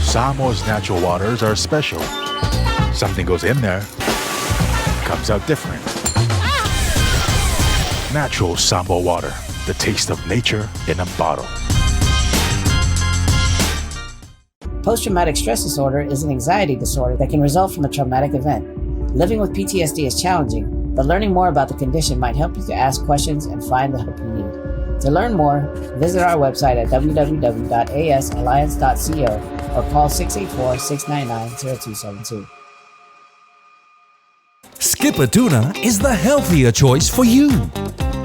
Samoa's natural waters are special. Something goes in there, comes out different. Natural Samoa water, the taste of nature in a bottle. Post traumatic stress disorder is an anxiety disorder that can result from a traumatic event. Living with PTSD is challenging, but learning more about the condition might help you to ask questions and find the help you need. To learn more, visit our website at www.asalliance.co or call 684 699 0272. Skipper Tuna is the healthier choice for you.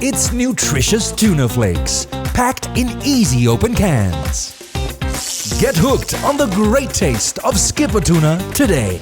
It's nutritious tuna flakes, packed in easy open cans. Get hooked on the great taste of Skipper Tuna today.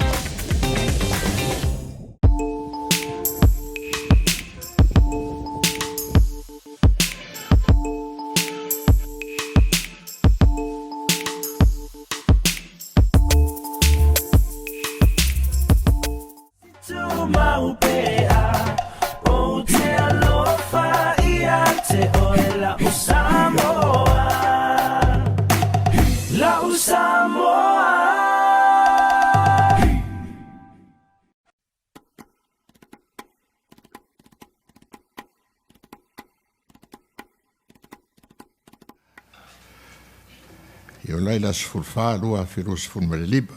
Iolai le aso 14 2025,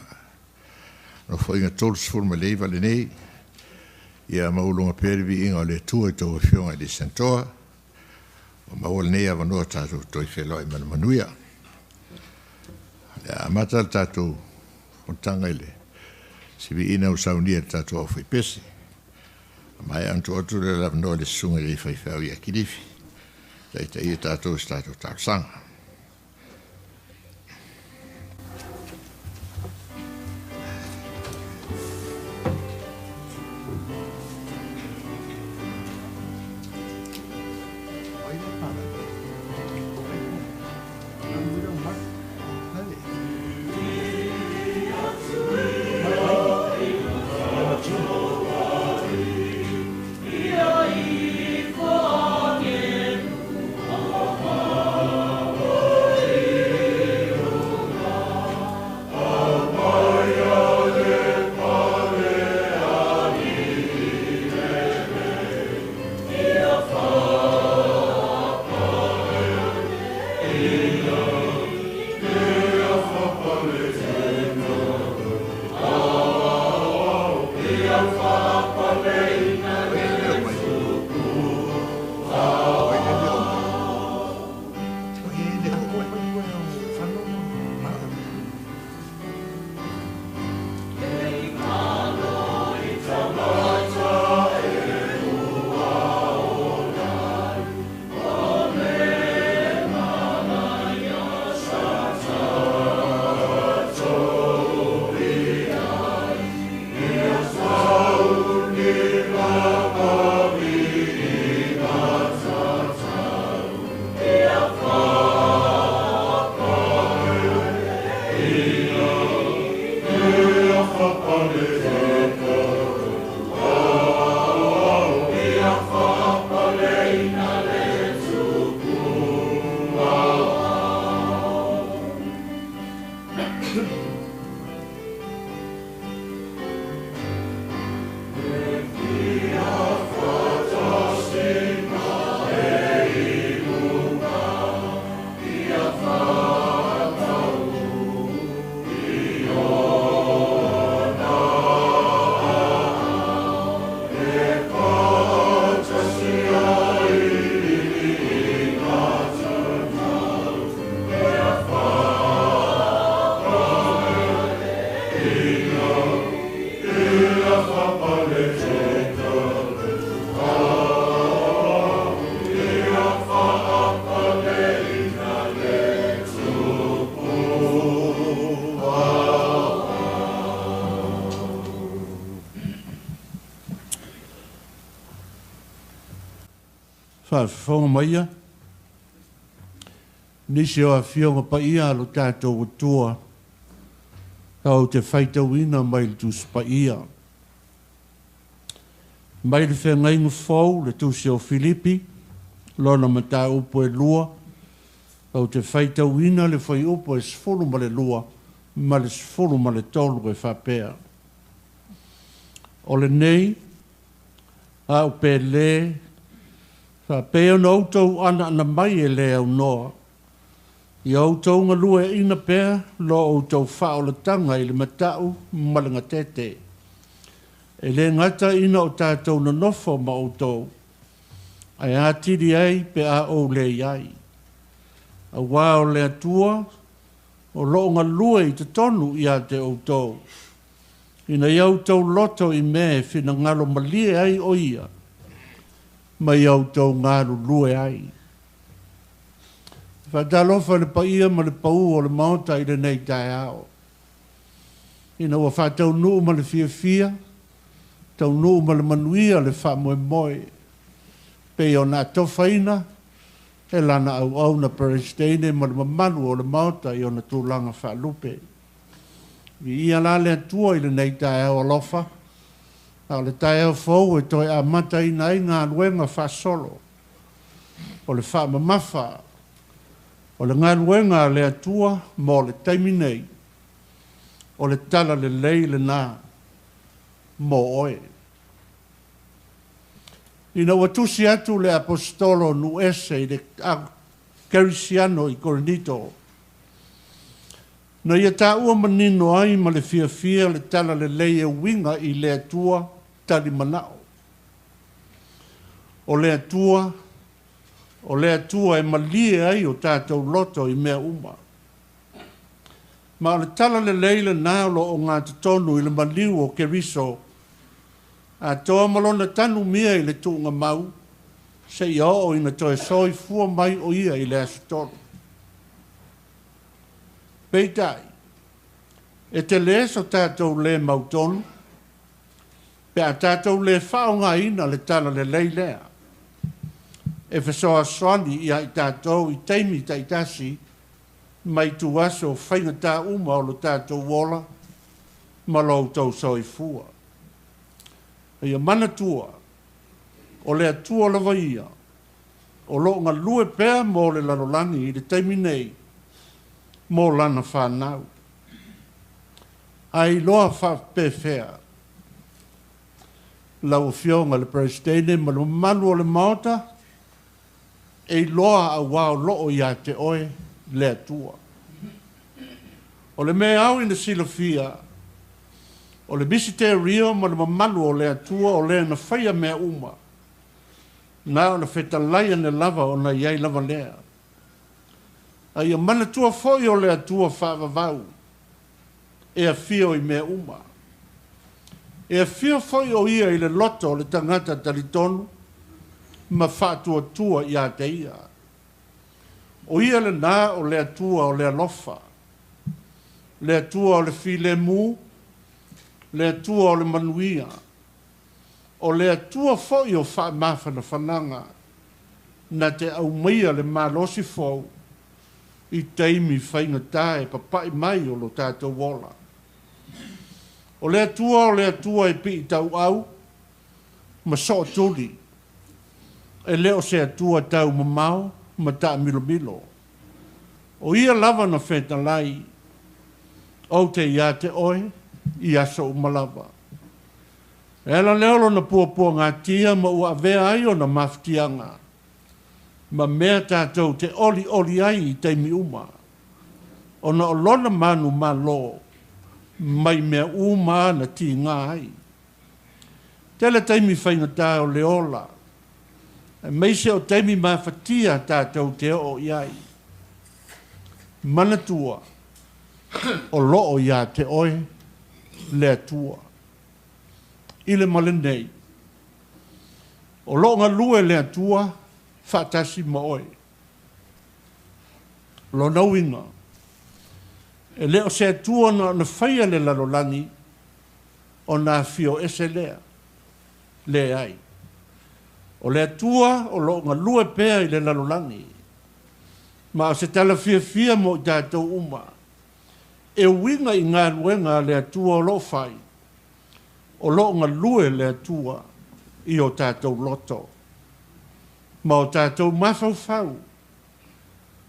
Nofoaiga 39 lenei, ia maualuga pea le viiga o le Atua i tou afioga i le Santoa, ua maua lenei avanoa tatou toe feiloai ma le manuia. O le a amata le tatou fonotaga i le siviina ua saunia e le tatou aufaipese. A maea ona tuu atu lea o le avanoa i le susuga i le faifeau ia Kilifi, e taitaia tatou i se tatou talosaga. Faafofoga maia nisi o Afioga Paia a lo tatou Atua ou te faitauina mai le Tusi Paia. Mai le Feagaiga Fou, le Tusi o Filipi, lona mataupu e lua, ou te faitauina le fuaiupu e 12 ma le 13 e faapea, O lenei a'u pele, faapea ona outou anaana mai e le aunoa, ia outou galueaina pea lo outou faaolataga i le mata'u ma le gatete, e lē gata ina o tatou nonofo ma outou, ae atili ai pe a ou le i ai. Auā o le Atua o lo'o galue i totonu ia te outou, ina ia outou loto i mea e finagalo malie ai o Ia, ma ia outou galulue ai. E faatalofa i le paia ma le paū o le Maota i lenei taeao. Ina ua faataunuu ma le fiafia, taunuu ma le manuia le faamoemoe, pei ona atofaina e lana auauna Peresetene ma le mamalu o le Maota i ona tulaga faalupe. Viia la le Atua i lenei taeao alofa, a o le taeao fou e toe amataina ai galuega faasolo o le faamamafa o le galuega a le Atua mo le taimi nei, o le tala lelei lena mo oe. Ina ua tusi atu le Aposetolo Nu'u-ese i le Kerisiano i Korinito, na ia taua manino ai ma le fiafia le tala lelei e uiga i le Atua tali mana'o. O le Atua, o le Atua e malie ai o tatou loto i mea uma. Ma o le tala lelei lena o lo o gatotonu i le maliu o Keriso, atoa ma lona tanumia i le tuugamau, seia oo ina toe soifua mai o ia i le aso tolu. Peitai, e telē so tatou lē mautonu, pe a tatou lē faaaogaina le tala lelei lea e fesoasoani iā i tatou i taimi taitasi ma ituaso faigatā uma o lo tatou ola ma lo outou soifua. Ia manatua, o le Atua lava ia o lo o galue pea mo le lalolagi i le taimi nei mo lana fanau. A iloa faapefea lau Afioga i le Peresetene ma le mamalu o le Maota? E iloa auā o loo iā te oe le Atua. O le mea ao ina silafia, o le misiterio ma le mamalu o le Atua o lea na faia mea uma, na ona fetalai ane lava ona i ai lava lea. A ia manatua foi o le Atua faavavau e afio i mea uma. E afio foi o Ia i le loto o le tagata talitonu ma faatuatua iā te Ia. O Ia lenā o le Atua o le alofa, le Atua o le filemu, le Atua o le manuia, o le Atua foi o faamafanafanaga na te aumaia le malosi fou i taimi faigata e papa'i mai o lo tatou ola. O le Atua o le Atua e pii tauau ma sootuli, e le o se Atua taumamao ma taamilomilo. O Ia lava na fetalai, Ou te iā te oe i aso uma lava. E ala lea o lona puapuagatia ma ua avea ai ona mafatiaga ma mea tatou te olioli ai i taimi uma, ona o lona manumalo mai mea uma na tigā ai. Tele taimi faigata o le ola, aemaise o taimi mafatia tatou te oo i ai. Manatua, o loo iā te oe le Atua. I le ma lenei, o loo galue le Atua faatasi ma oe. Lona uiga, e le o se Atua na ona faia le lalolagi ona afio ese lea. Leai. O le Atua o lo o galue pea i le lalolagi, ma o se tala fiafia mo i tatou uma, e uiga i galuega a le Atua o lo o fai, o lo o galue le Atua i o tatou loto ma o tatou mafaufau.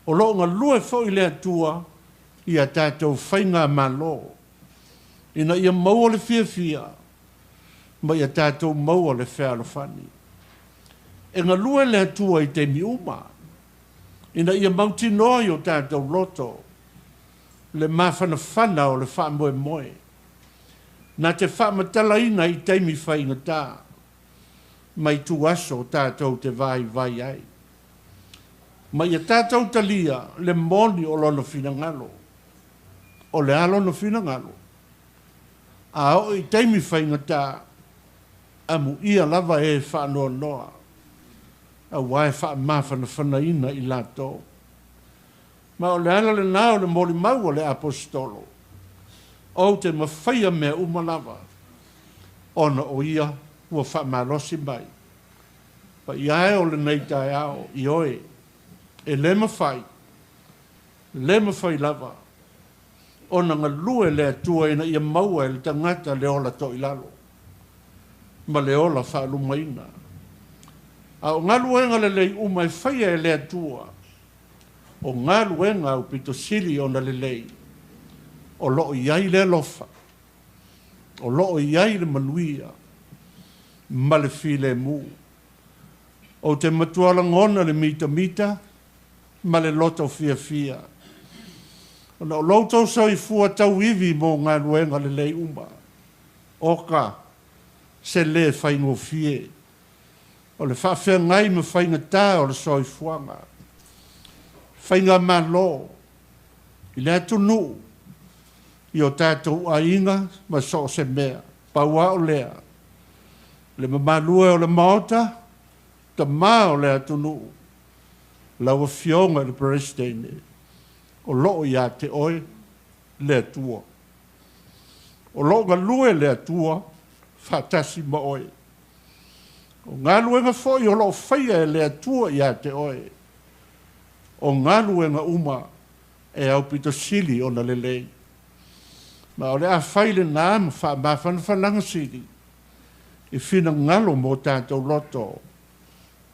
O lo o galue foi le Atua i a tatou faigamalo ina ia maua le fiafia ma ia tatou maua le fealofani. E galue le Atua i taimi uma ina ia mautinoa i o tatou loto le mafanafana o le faamoemoe na te faamatalaina i taimi faigata ma ituaso tatou te vaivai ai. Ma ia tatou talia le moni o Lona finagalo. O le a Lona finagalo? A oo i taimi faigata, amuia lava e faanoanoa, aua e faamafanafanaina i latou. Ma o le ala lena o le molimau a le Aposetolo, Ou te mafaia mea uma lava, ona o Ia ua faamalosi mai. Paia e o lenei taeao, ioe, e le mafai, le mafai lava ona galue le Atua ina ia maua e le tagata le ola toilalo ma le ola faalumaina. A o galuega lelei uma e faia e le Atua, o galuega aupito sili ona lelei, o lo o i ai le alofa, o lo o i ai le manuia ma le filemu. Ou te matua lagona le mitamita ma le loto fiafia ona o lo outou soifua tauivi mo galuega lelei uma. Oka se lē faigofie o le faafeagai ma faigata o le soifuaga, faigamalo i le atunuu, i o tatou aiga ma so o se mea. Pau lava o lea, le mamalu e o le Maota, tama o le atunuu, lau Afioga i le Peresetene, o lo o ia te oe le Atua. O lo o galue le Atua faatasi ma oe. O galuega foi o lo o faia e le Atua ia te oe, o galuega uma e aupito sili ona lelei. Ma o le a fai lena ma faamafanafanaga sili i finagalo mo tatou loto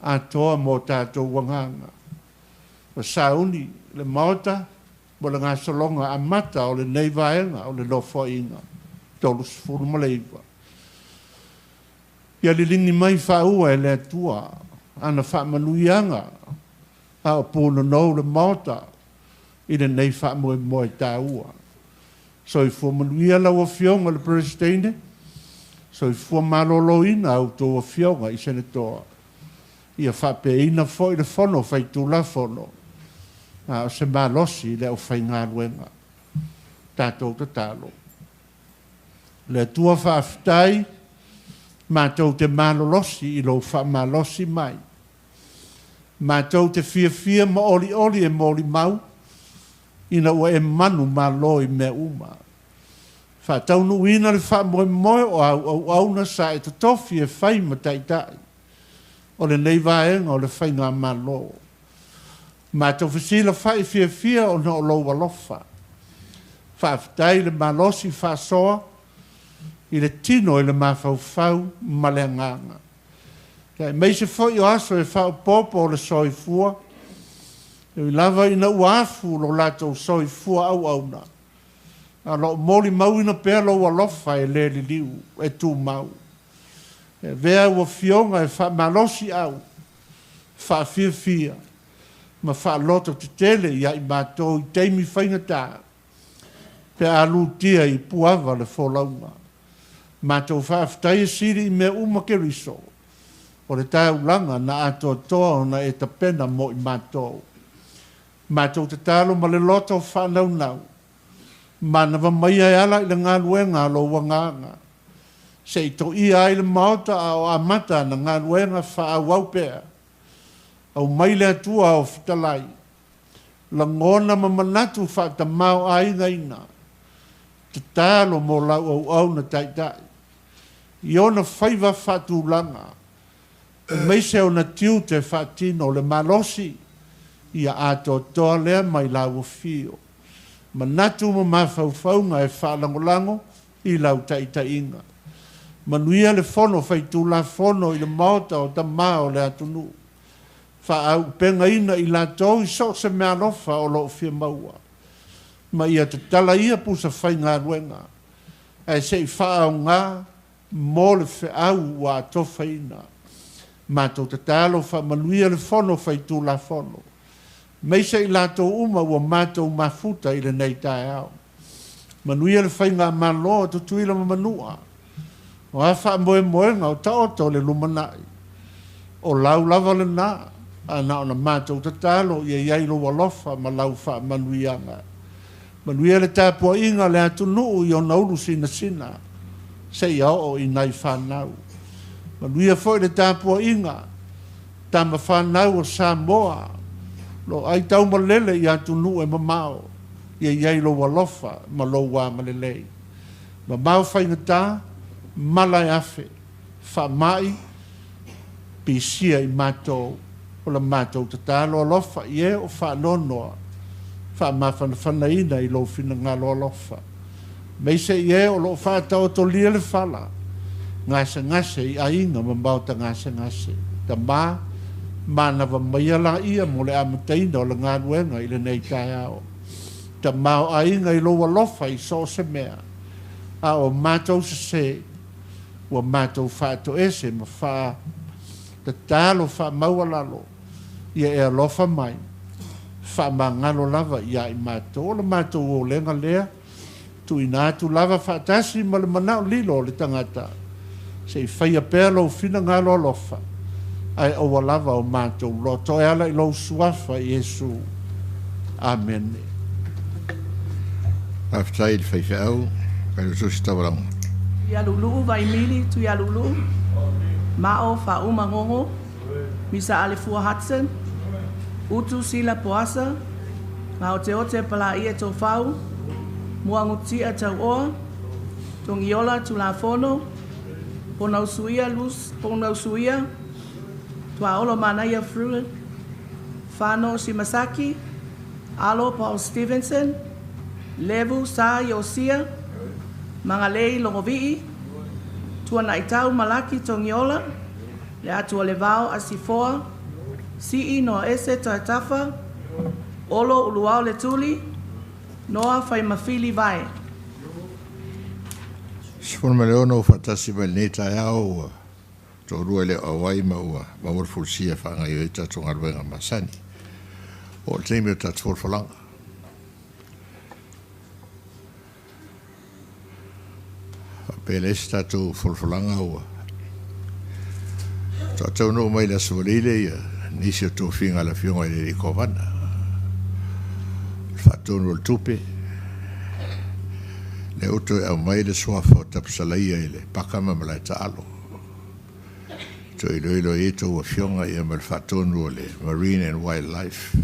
atoa mo tatou agaga. Ua sauni le Maota mo le gasologa amata o lenei vaega o le Nofoaiga 39. Ia liligi mai faaua e le Atua ana faamanuiaga a o punonou le Maota i lenei faamoemoe taua. Soifua manuia lau Afioga i le Peresetene, soifua maloloina a outou Afioga i Senetoa, ia faapeaina foi le Fono Faitulafono a o se malosi i le aufaigaluega. Tatou tatalo. Le Atua faafetai, matou te malolosi i lou faamalosi mai. Matou te fiafia ma olioli e molimau ina ua e manumalo i mea uma. Faataunuuina le faamoemoe o āu auauna sa e totofi e fai ma taitai o lenei vaega o le Faigamalo. Matou fesilafai fiafia ona o lou alofa. Faafetai i le malosi faasoa i le tino i le mafaufau ma le agaga. Aemaise foi o aso e faaopoopo o le soifua, e ui lava ina ua afu lo latou soifua auauna, a o lo o molimauina pea lou alofa e le liliu, e tumau. E avea au afioga e faamalosiau, faafiafia, ma faalototetele ia i matou i taimi faigata, pe a lutia i puava le folauga. Matou faafetaia sili i mea uma Keriso, o le taulaga na atoatoa ona e tapena mo i matou. Matou tatalo ma le loto faanaunau, manava maia e ala i le galuega a lou Agaga, se i toia ai le Maota a o amata ana galuega faaauau pea. Aumai le Atua ao fetalai, lagona ma manatu faatamaoaigaina, tatalo mo lau auauna taitai, i ona faiva faatulaga, aemaise ona tiute faatino le malosi ia atoatoa lea mai lau afio, manatu ma mafaufauga e faalagolago i lau taitaiga. Manuia le Fono Faitulafono i le Maota o Tama o le atunuu. Faaauupegaina i latou i so o se meaalofa o lo o fia maua. Ma ia tatala ia pusa faigaluega ae se i faaaogā mo le feau ua atofaina. Matou tatalo faamanuia le Fono Faitulafono, aemaise i latou uma ua matou mafuta i lenei taeao. Manuia le Faigamalo a Tutuila ma Manua, o a faamoemoega o taoto le lumanai, o lau lava lena, ae na ona matou tatalo ia i ai lou alofa ma lau faamanuiaga. Manuia le tapuaiga a le atunuu i ona ulu sinasina seia oo i nai fanau. Manuia foi le tapuaiga tama fanau o Samoa o lo o aitaumalele i atunuu e mamao, ia i ai lou alofa ma lou agalelei. Mamao faigata, mala e afe, faamai, pisia i matou, o la matou tatalo alofa i e o faanoanoa, faamafanafanaina i lou finagalo alofa. Aemaise i e o lo o faataotolia le fala, gasegase i aiga ma maota gasegase. Tama, manava maia laia mo le amataina o le galuega i lenei taeao. Tamaoaiga i lou alofa i so o se mea, a o matou sesē ua matou faatoese ma faatatalo faamaualalo, ia e alofa mai, faamagalo lava iā i matou. O le matou olega lea, tuuina atu lava faatasi ma le manao lilo o le tagata, se i faia pea lou finagalo alofa, ae aua lava o matou loto e ala i lou suafa Iesu. Amene. Faafetai i le faifeau Failautusi Tavalauga. Tuialuuluu Vaimili Tuialuuluu Mao Faauma Gogo Misa Alefua Hudson Utu Sila Poasa Gaoteote Palaie Tofau Muagututia Tauoa Togiola Tulafono Ponausuia Lus Ponausuia Tuaolo Manaia Fruit Fano Shimasaki Alo Paul Stevenson Levu Sa Iosia Magalei Logovii Tuanaitau Malaki Togiola Le Atua Levao Asifoa Sii Noa Ese Taetafa Olo Uluao Le Tuli Noa Faimafili Vae. 16 faatasi mai lenei taeao ua toalua e le o auai ma ua maua le folasia e faagaoioi ai tatou galuega masani. Oo i le taimi o tatou folafolaga. Faapea leai se tatou folafolaga ua faatoa taunuu mai i le Aso Faraile ia nisi o tofiga a le Afioga i le Alii Kovana. O le faatonu o le tupe, lea ua toe aumai le suafa o Tapusalaia i le paka ma Malaetaalo. Toe iloilo ai tou afioga ia ma le faatonu o le Marine and Wildlife.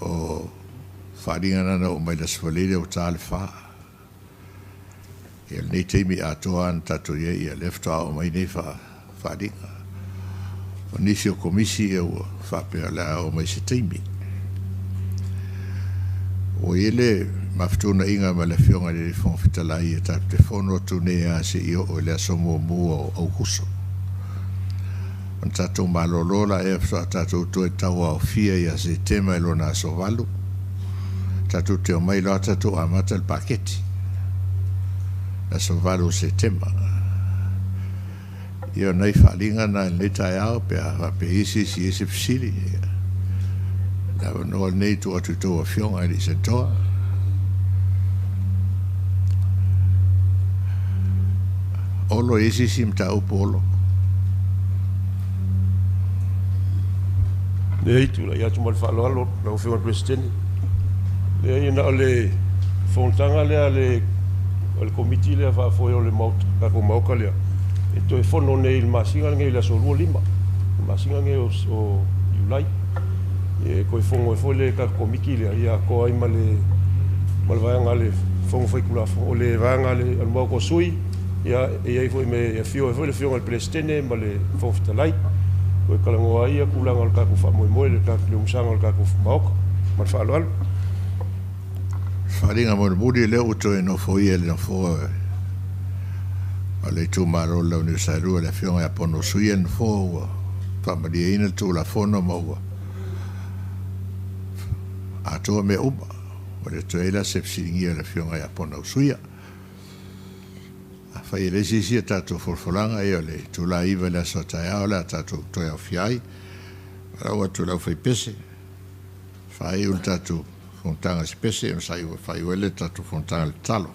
O faaaliga na na oo mai le Aso Faraile ua ta le 4. Ia lenei taimi atoa lava na tatou i ai, ia lea faatoa oo mai nei faaaliga. O nisi o komisi ia ua faapea o le a oo mai se taimi. Ua i ai le mafatuunaiga ma le Afioga i le Fofoga Fetalai e tatou te fono atu nei lava seia oo i le aso muamua o Aukuso. Ona tatou malolo laia faatoa tatou toe tauaofia ia Setema i lona aso 8. Tatou te omai loa tatou amata le paketi. Le aso 8 o Setema. Ia o nai faaaliga na i lenei taeao pe a faapea i ai se isi e i ai se fesili. Ia, le avanoa lenei e tuu atu i tou afioga e le i Santoa. Olo, e i ai se isi mataupu Olo? Leai, tulai atu ma le faaaloalo lau Afioga i le Peresetene. Leai, na o le fonotaga lea a le Komiti lea faafoe o le Maota, tatou Maota lea, e toe fono nei i le masina lenei i le aso 25, le masina lenei o Iulai. E toe fono ai foi le tatou Komiti lea, ia atoa ai ma le vaega a le Fono Faitulafono, o le vaega a le Maota o Sui, ia e i ai foi me e afio ai foi le Afioga i le Peresetene ma le Fofoga Fetalai, toe talanoa ai tulaga o le tatou faamoemoe, le umusaga o le tatou Maota. Ma le faaaloalo. Faaaliga mulimuli lea ua toe nofoia i le nofoa o le itumalo o le Launiu Saelua le Afioga ia Pono Suia le nofoa ua faamalieina le Tulafono ma ua atoa mea uma. Ua le toe i ai la se fesiligia i le Afioga ia Ponausuia. Afai e leai se isi a tatou folafolaga, ia o le itula 9 i le aso a taeao o le a tatou toe aofia ai. Valaau atu i le aufaipese, faaiu le tatou fonotaga i se pese ona faaiu ai lea o le tatou fonotaga i le tatalo.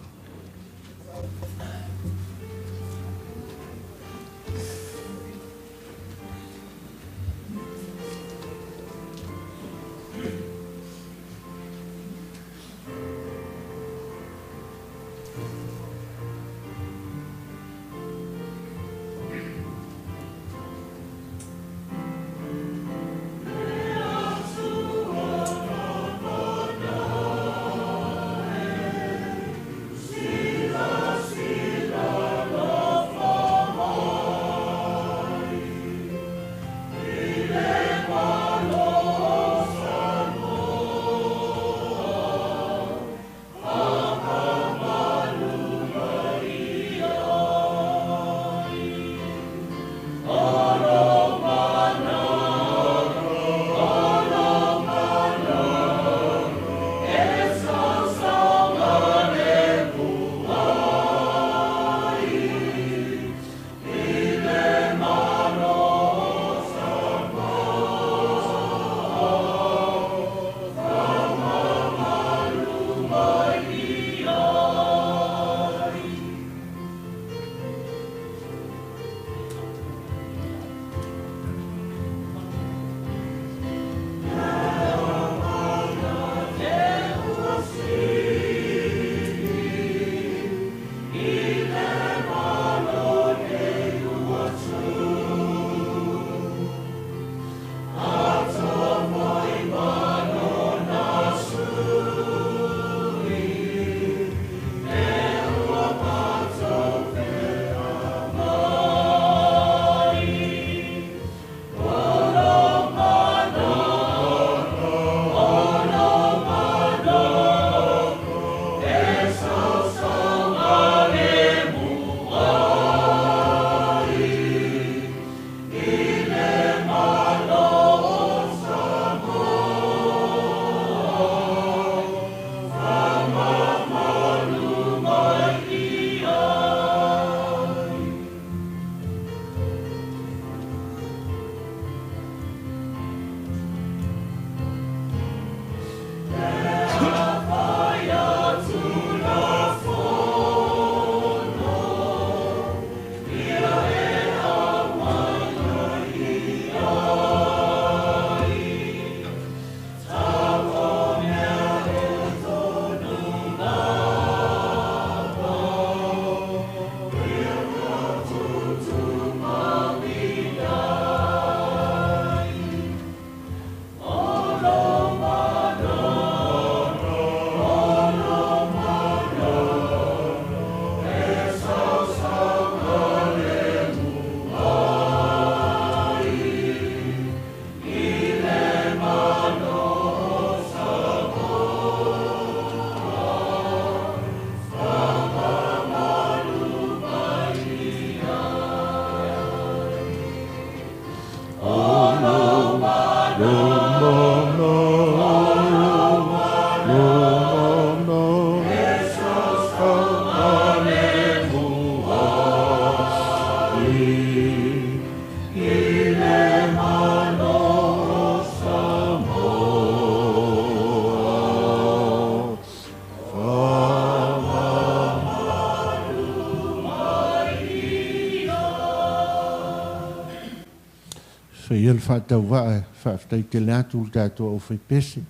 Faia le faatauvaa e faafetai tele atu i le tatou aufaipese.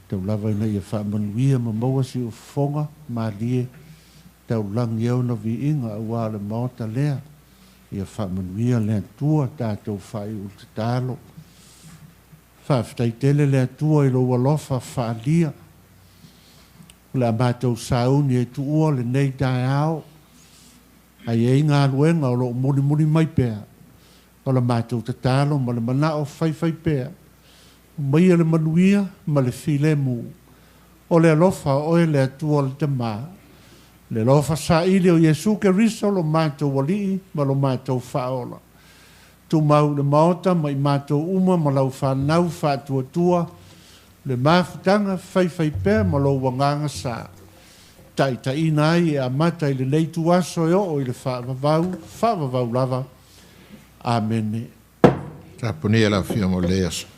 Tau lava ina ia faamanuia ma maua si ou fofoga malie taulagi ai ona viiga aua le Maota lea. Ia faamanuia le Atua tatou faaiu i le tatalo. Faafetai tele le Atua i lou alofa faaalia. O le a matou sauni e tuua lenei taeao. Ae i ai galuega o lo o mulimuli mai pea. O la matou tatalo ma le manao faifaipea, aumaia le manuia ma le filemu. O le alofa o oe le Atua o le Tama, le alofa saili o Iesu Keriso lo matou Alii ma lo matou Faaola. Tumau i le Maota ma i matou uma ma lau fanau faatuatua, Le mafutaga faifaipea ma lou agaga sa taitaiina ai e amata i lenei ituaso e oo i le faavavau, faavavau lava. Amene. Tapunia lau Afioga mo lenei aso.